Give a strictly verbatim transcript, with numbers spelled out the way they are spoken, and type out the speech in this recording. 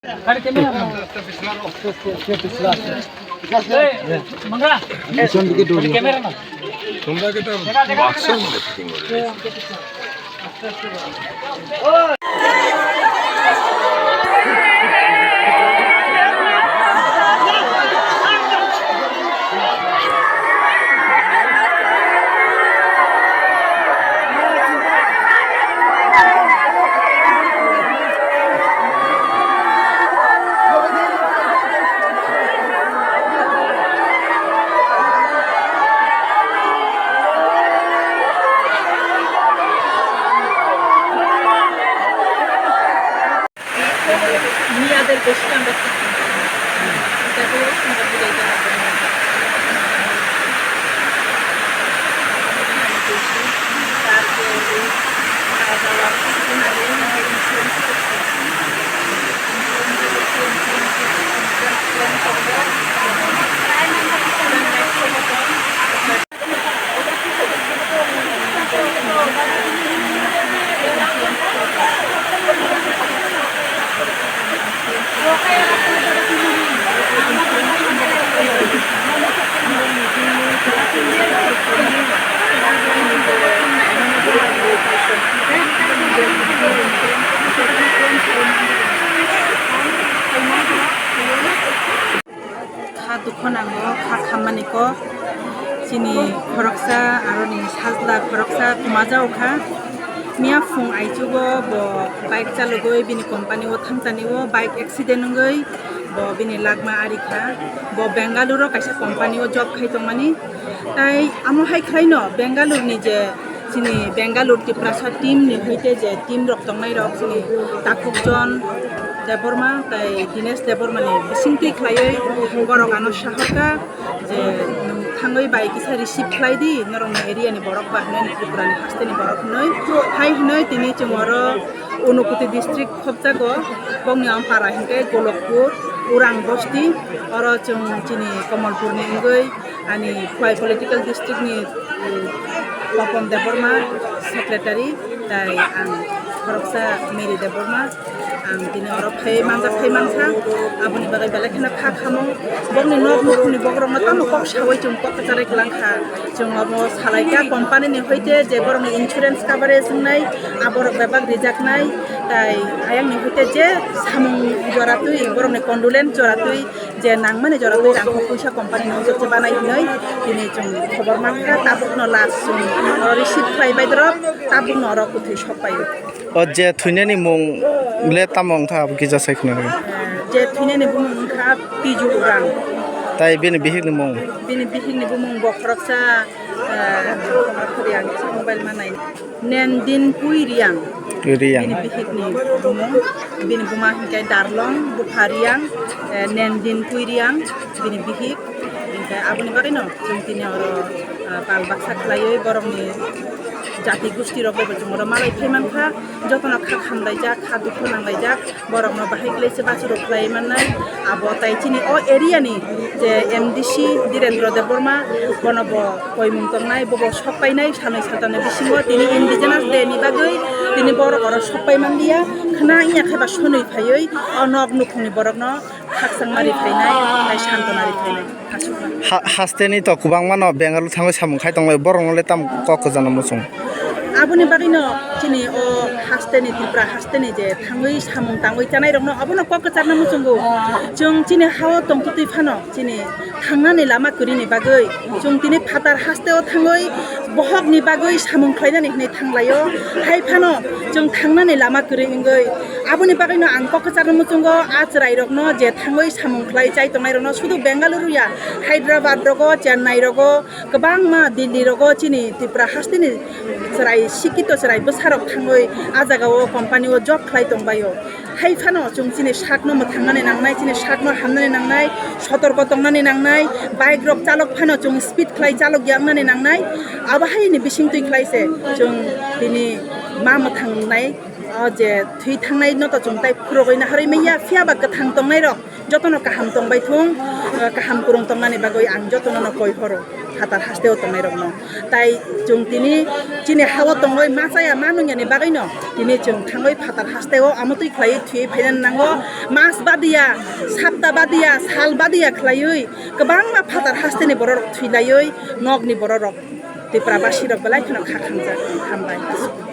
गाड़ी कैमरा ना। ए, मंगरा। पीछन दिके दौड़ी। कैमरा ना। তোমরা কি তার বাক্সর মধ্যে ফিটিং করে রেখেছো? Miyader beshi amra thik tongkha. Tei bo songkha budai jana tongkha. Kha dukho nango, kha khammani kok. Chini khoroksa, aroni sajla khoroksa kwmajao kha. Miya phung aichugo bo bike chalogwi bini company o thangchanio bike accident wngwi bo bini lakma ari kha. Bo Bengaluru o kaisa company o job khai tongmani. Tai amo hai khwlaino Bengaluru ni je chini Bengaluru Tiprasa team ni hoite je team rok tongnai rok chini Takhukjon Debbarma tai Dinesh Debbarma ni bisingtwi khwlaiwi borok ano sahorkha je nwng thangwi bai kisa receive khwlai di norokni area ni borok ba hinwi Tripura ni haste ni borok hinwi hai hinwi tini chwng oro Unakoti district khopjago bokni ampara hinkhe Golokpur Urang bosti oro chwng chini Komolpur ni wngwi ani Khwai political district ni Papon Debbarma, secretary, tai ang khoroksa Mary Debbarma, ang tini oro phai manjak phai mankha, aboni bagwi belai kheno kha khamung. Bokni nok nukhungni bokrokno tamo kok sawi chwng kok kwcharwi kwlangkha. Chwng obo salaikha company ni hoite je borokni insurance coverage wngnai, aborok bebak rijaknai, tai ayangni hoite je samung joratwi, borokni condolence joratwi, je nangmani jora twi rang kok puisa company ni ojok se banai hinwi tini chwng khobor mankha, tabukno last chwng oro receive khlai bai dorop, tabukno oro kwthwi sok pai o. O je thwinani mung le tamo wngkha abo kisa sai khna rw. Je thwinani bumung wngkha Piju Urang. Tai bini bihikni mung? Bini bihikni bumung bo khoroksa, eh, khoroksa ang mobile ma nai. Nendin Pui Riang. Riang. Bini bihikni bumung, bini buma hinkhe Darlong, bupha Riang, eh, Nendin Pui Riang, bini bihik. Hinkhe aboni bagwino chwng tini oro, ah, pal baksa khlaiwi borokni jati gosti rok bai bo chwng oro malai phai mankha. Jotono kha khamlaijak, kha dukhu nanglaijak. Borokno bahai khlaise bachuro khlai mannai. Abo tai chini o area ni je M D C Dhirendra Debbarma, bono bo koimung tongnai, bobo sok painai, salnwi saltamni bisingo tini Indigenous Day ni bagwi tini borok oro sok pai manliya. Khna wngya khe ba sonwi phaiwi o nok nukhungni borokno khakchangma ri phainai, tai santona ri phainai. Ha-, hasteni to kwbangma no Bengaluru thangwi samung khai tonglai, borok no le tam kok kwchangma muchung. Aboni bagwi no chini o hasteni Tripura hasteni je thangwi samung tangwi chanai rok no abono kok kwchangma muchungo. Chwng chini hao tongtwtwi phano chini thangnani lama kwrwini bagwi chwng tini phatar hasteo thangwi bohokni bagwi samung khlainani hinwi thanglaio. Hai phano chwng thangnani lama kwrwi wngwi aboni bagwino ang kok kwcharno muchungo, a chwrairokno je thangwi samung khlai chai tongnairokno sudu Bengaluru ya, Hyderabad rogo, Chennai rogo, kwbangma Delhi rogo chini Tripura hasteni chwrai sikito chwrai bwsarok thangwi a jagao company o job khlai tongbaio. Hai phano chwng chini sakno mwthangnani nangnai, chini sakno hamnani nangnai, sotorko tongnani nangnai, bike rok chalok phano chwng speed khlai chalok ya wngnani nangnai. Abo haini bisingtwi khlai se chwng tini ma mwthangnai, o je thwi thangnai no to chwng tai phurogwi naharwi manya, phiya ba kwthang tongnai rok jotono kaham tongbai thung, kaham kwrwng tongnani bagwi ang jotono no koi horo. Phatar hasteo tongnairokno. Tai chwng tini chini hao tongwi ma chaya ma nungyani bagwino tini chwng thangwi phatar hasteo amotwi khlaiwi thwiwi phaina nango. Mas badiya, sapta badiya, sal badiya khlaiwi kwbangma phatar hasteni bororok thwilaiwi nokni bororok Tiprabasirok belai kheno kha khamjak. Hambai.